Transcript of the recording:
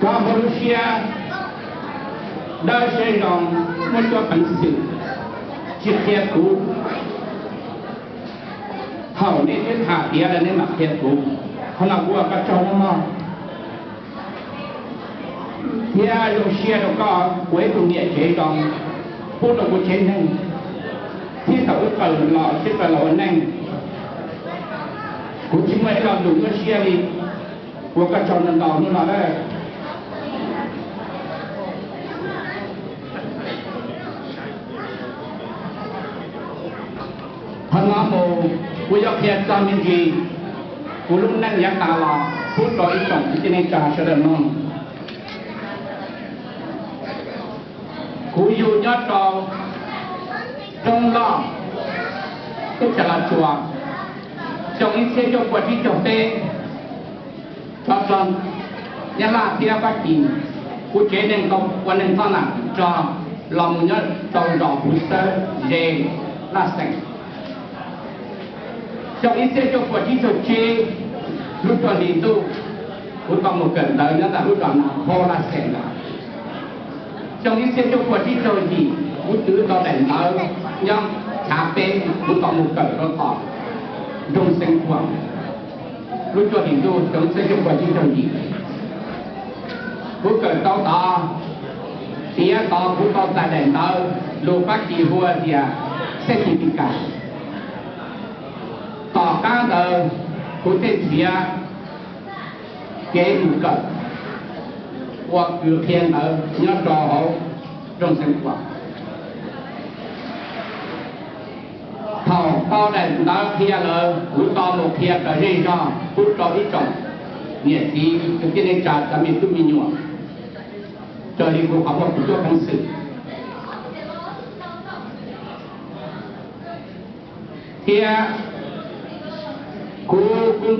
Koj muaj lub siab dawb siab zoo, muaj cuab peev xwm, tsis qhia kuv. Thaum nej twb tham tiav lawm nej mam qhia kuv, qhov no kuv ua koj tsaug mog. Thiab zoo siab rau koj ua ib tug niam tsev zoo, pub rau kuv tsev neeg, thiab thaum wb tawm los sib tawm los ua neej, kuv tsis muaj ib lo lus nyuaj siab li. Ua koj tsaug ntau ntau hnub no lawm. Qhov no mus, kuv yuav qhia txog me ntsis kuv lub neej yav tas los pub rau ib tsoom kwv tij neej tsa sawv daws mloog. Kuv yug nyob rau Roob Loj, teb chaws Los Tsuas, xyoo ib txhiab cuaj puas tsib caug peb, tso txog Nyab Laj thiab Fab Kis. Kuv tsev neeg tau ua neeg txhob nam tso los mus nyob rau zos Phuv Xawb, ze Laj Xeem. Xyoo ib txhiab cuaj puas tsib caug tsib, lub cuaj hlis ntuj, kuv tau mus kawm ntawv nyob ntawm lub zos Nas Khoo, Laj Xeem ntawd. Xyoo ib txhiab cuaj puas tsib caug yim, kuv twv tau daim ntawv nyob chav peb, kuv tau mus kawm rau tom nroog Xeev Khuam. Lub cuaj hlis ntuj xyoo ib txhiab cuaj puas tsib caug yim, kuv kawm tau tod, tiav tod kuv tau txais daim ntawv lus Fab Kis hu ua tias certificate. Tom qab ntawd kuv thiaj nrhiav kev mus kawm ua kws qhia ntawv nyob rau hauv nroog Xeev Khuam. Thaum tau daim ntawv qhia lawm, kuv tau mus qhia raws zej zog pub rau ib tsoom niam txiv kwv tij neej tsa, cov me tub me nyuam, raws li kuv qhov muaj kuv cuab peev xwm. Thiab kuv kuj